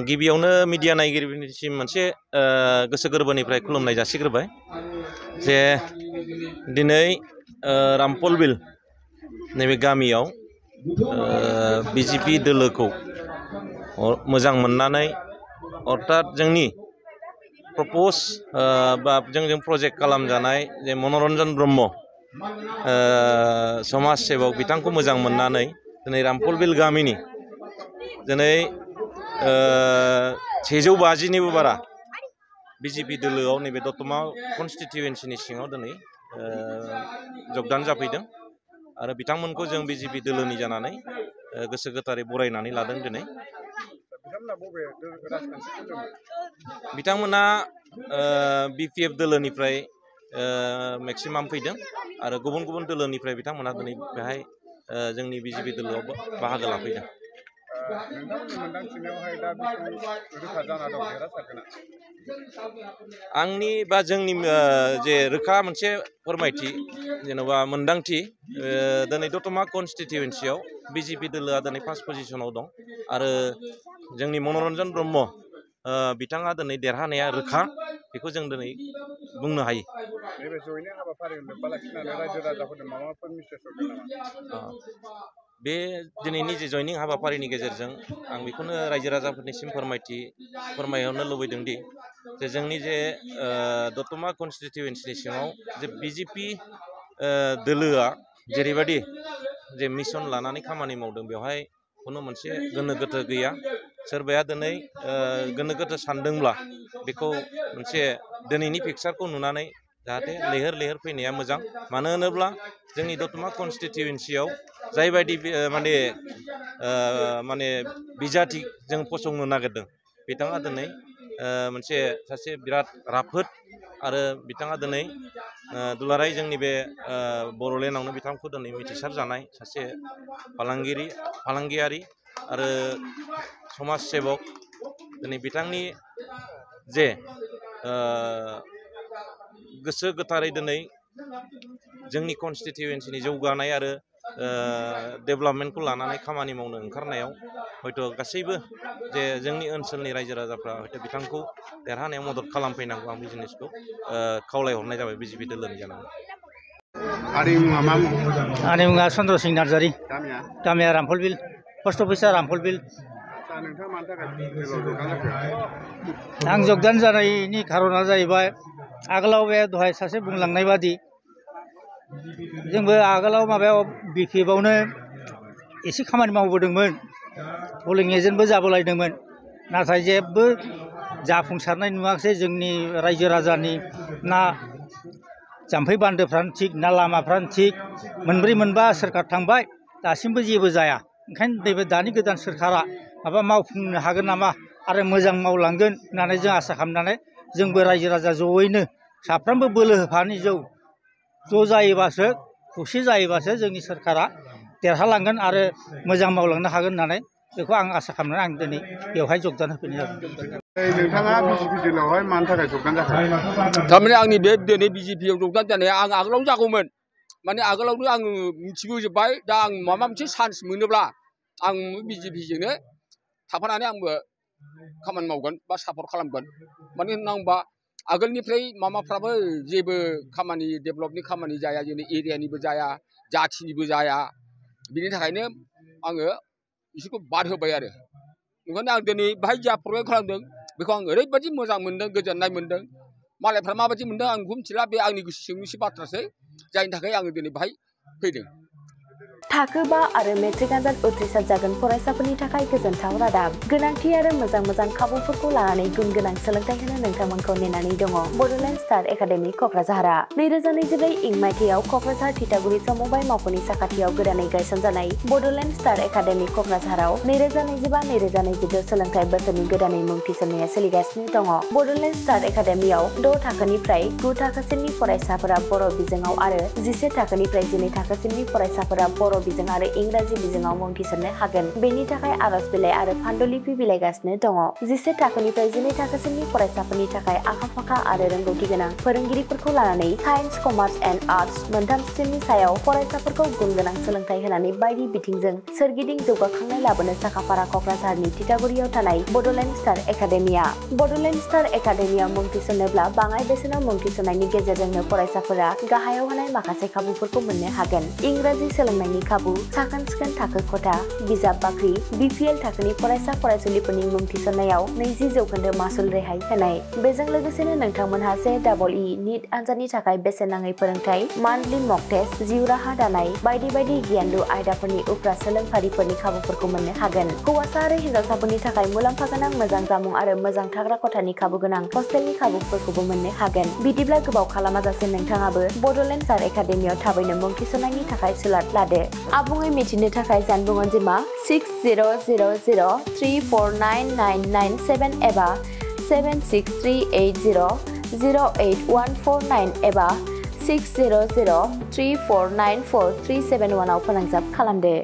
गिबियावनो मिडिया नायगिरिफोरनिसिम मोनसे गोसो गोरबोनिफ्राय खुलुमनाय जासिग्रोबाय जे दिनै रामफल बिल नैबे गामियाव बिजेपि दोलोखौ मोजां मोननानै अर्थात जोंनि प्रप'ज बा जोंजों प्रजेक्ट खालामजानाय जे मनरन्जन ब्रह्म समाज सेबक बिथांखौ मोजां मोननानै दिनै रामफल बिल गामिनि दिनै 150निबो बारा बिजेपि दोलोआव नैबे दतमा कन्स्टिटिउएन्सिनि सिङाव दिनै जगदान जाफैदों आरो बिथांमोनखौ जों बिजेपि दोलोनि जानानै गोसो गोथारै बरायनानै लादों दिनै बिथांमोना बिपिएफ दोलोनिफ्राय मेक्सिमाम फैदों आरो गुबुन गुबुन दोलोनिफ्राय बिथांमोना दिनै बेहाय जोंनि बिजेपि दोलोआव बाहागो लाफैदों आंनि बा जोंनि जे रोखा मोनसे फोरमायथि जेनेबा मोनदांथि दिनै दतमा कन्स्टिटिउएन्सियाव बिजेपि दोलोआ दिनै फार्स्ट पजिशनाव दं आरो जोंनि मनरन्जन ब्रह्म बिथाङा दिनै देरहानाया रोखा बेखौ जों दिनै बुंनो हायो बे दिनैनि जे जयनिं हाबाफारिनि गेजेरजों आं बेखौनो रायजो राजाफोरनिसिम फोरमायहरनो लुबैदों दि जे जोंनि जे दतमा कन्स्टिटिउएन्सिनि सिङाव जे बिजेपि दोलोआ जेरैबायदि जे मिशन लानानै खामानि मावदों बेवहाय खुनु मोनसे गोनो गोथो गैया सोरबाया दिनै गोनो गोथो सानदोंब्ला बेखौ मोनसे दिनैनि पिक्सारखौ नुनानै जाहाथे लैहोर लैहोर फैनाया मोजां मानो होनोब्ला जोंनि दतमा कन्स्टिटिउएन्सियाव जायबायदि माने बिजाथि जों फसंनो नागिरदों बिथाङा दिनै मोनसे सासे बिराद राफोद आरो बिथाङा दिनै दुलाराय जोंनि बे बर'लेण्डआवनो बिथांखौ दिनै मिथिसार जानाय सासे फालांगियारि आरो समाज सेबक दिनै बिथांनि जे गोसो गोथारै दिनै जोंनि कन्स्टिटिउएन्सिनि जौगानाय आरो डेभेलपमेन्टखौ लानानै खामानि मावनो ओंखारनायाव हयथ' गासैबो जे जोंनि ओनसोलनि रायजो राजाफ्रा हयथ' बिथांखौ देरहानायाव मदद खालामफैनांगौ आं बे जिनिसखौ खावलायहरनाय जाबाय बिजेपि दोलोनि जानानै आंनि मुङा चन्द्र सिं नार्जारि गामिया रामफल बिल पस्ट अफिसा रामफल बिल आं जगदान जानायनि खारना जाहैबाय आगोलाव बे दहाय सासे बुंलांनाय बादि जोंबो आगोलाव माबायाव बिपिएफआवनो एसे खामानि मावबोदोंमोन पलिं एजेन्टबो जाबोलायदोंमोन नाथाय जेबो जाफुंसारनाय नुवाखिसै जोंनि रायजो राजानि ना जाम्फै बान्दोफ्रानो थिग ना लामाफ्रानो थिग मोनब्रै मोनबा सोरखार थांबाय दासिमबो जेबो जाया ओंखायनो नैबे दानि गोदान सोरखारा माबा मावफुंनो हागोन नामा आरो मोजां मावलांगोन होननानै जों आसा खालामनानै जोंबो रायजो राजा जयैनो साफ्रोमबो बोलो होफानि ज' जायोबासो खौसे जायोबासो जोंनि सोरखारा देरहालांगोन आरो मोजां मावलांनो हागोन होननानै बेखौ आं आसा खालामनानै आं दिनै बेवहाय जगदान होफैनाय जादों नोंथाङा बिजेपि दोलोआवहाय मानि थाखाय जगदान जाखो थारमाने आंनि बे दिनै बिजेपिआव जगदान जानाया आं आगोलावनो जागौमोन माने आगोलावनो आं मिथिबोजोब्बाय दा आं माबा मोनसे चान्स मोनोब्ला आं बिजेपिजोंनो थाफानानै आंबो खामानि मावगोन बा सापर्ट खालामगोन मानो होनना आगोलनिफ्राय माबाफ्राबो जेबो खामानि डेभेलपनि खामानि जाया जोंनि एरियानिबो जाया जाथिनिबो जाया बिनि थाखायनो आङो बिसोरखौ बाद होबाय आरो ओंखायनो आं दिनै बाहाय जा प्रग्राम खालामदों बेखौ आं ओरैबायदि मोजां मोनदों गोजोननाय मोनदों मालायफ्रा माबायदि मोनदों आं बेखौ मिथिला बे आंनि गोसो सिंनिसो बाथ्रासै जायनि थाखाय आङो दिनै बाहाय फैदों थाखो 5 आरो मेट्रिक आनजाद उथ्रिसार जागोन फरायसाफोरनि थाखाय गोजोनथाव रादाब गोनांथि आरो मोजां खाबुफोरखौ लानानै गुन गोनां सोलोंथाइ होनो नोंथांमोनखौ नेनानै दङ बड'लेण्ड स्टार एकाडेमि क'क्राझारआ 2024 इं मायथाइयाव क'क्राझार थिथागुरि समबाय मावख'नि साखाथियाव गोदानै गायसनजानाय बड'लेण्ड स्टार एकाडेमि क'क्राझाराव 2025-2026 सोलोंथाइ बोसोरनि गोदानै मुं थिसननाया सोलिगासिनो दङ बड'लेण्ड स्टार एकाडेमियाव 6 थाखोनिफ्राय 9 थाखोसिमनि फरायसाफोरा बर' बिजोङाव आरो 11 थाखोनिफ्राय 12 थाखोसिमनि फरायसाफोरा बर' बिजों आरो इंराजि बिजोङाव मुं थिसननो हागोन। बेनि थाखाय आर'ज बिलाइ आरो पान्डुलिपि बिलाइगासिनो दङ। 11 थाखोनिफ्राय 12 थाखोसिमनि फरायसाफोरनि थाखाय आखा-फाखा आरो रोंगौथि गोनां फोरोंगिरिफोरखौ लानानै साइन्स, कमार्स एन्ड आर्टस मोनथाम स्ट्रिमनि सायाव फरायसाफोरखौ गुन गोनां सोलोंथाइ होनानै बायदि बिथिंजों सोरगिदिं जौगाखांनाय लाबोनो साखाफारा क'क्राझारनि तितागुरियाव थानाय बड'लेण्ड स्टार एकाडेमिया। बड'लेण्ड स्टार एकाडेमियाव मुं थिसननोब्ला बाङाइ बेसेनाव मुं थिसननायनि गेजेरजोंनो फरायसाफोरा गाहायाव होनाय माखासे खाबुफोरखौ मोननो हागोन। इंराजि सोलोंनायनि खाबु, साखोन-सिखोन थाखो खथा, बिजाब बाख्रि, BPL थाखोनि फरायसा फरायसुलिफोरनि मुं थिसननायाव 20% मासुल रेहाय होनाय। बेजों लोगोसेनो नोंथांमोनहा JEE नीट आनजादनि थाखाय बेसेन नाङै फोरोंथाय, मान्थलि मक टेस्ट, जिउ राहा दानाय बायदि बायदि गियानलु आयदाफोरनि उफ्रा सोलोंफारिफोरनि खाबुफोरखौ मोननो हागोन। हौवासा आरो हिन्जावसाफोरनि थाखाय मुलाम्फा गोनां मोजां जामुं आरो मोजां थाग्रा खथानि खाबु गोनां हस्टेलनि खाबुफोरखौबो मोननो हागोन। बिदिब्ला गोबाव खालामाजासे नोंथाङाबो बड'लेण्ड स्टार एकाडेमियाव थाबैनो मुं थिसननायनि थाखाय सुलाद लादो। आबुङै मिथिनो थाखाय जानबुं अनजिमा 6000349997 एबा 7638008149 एबा 6003494371 आव फोनांजाब खालामदो।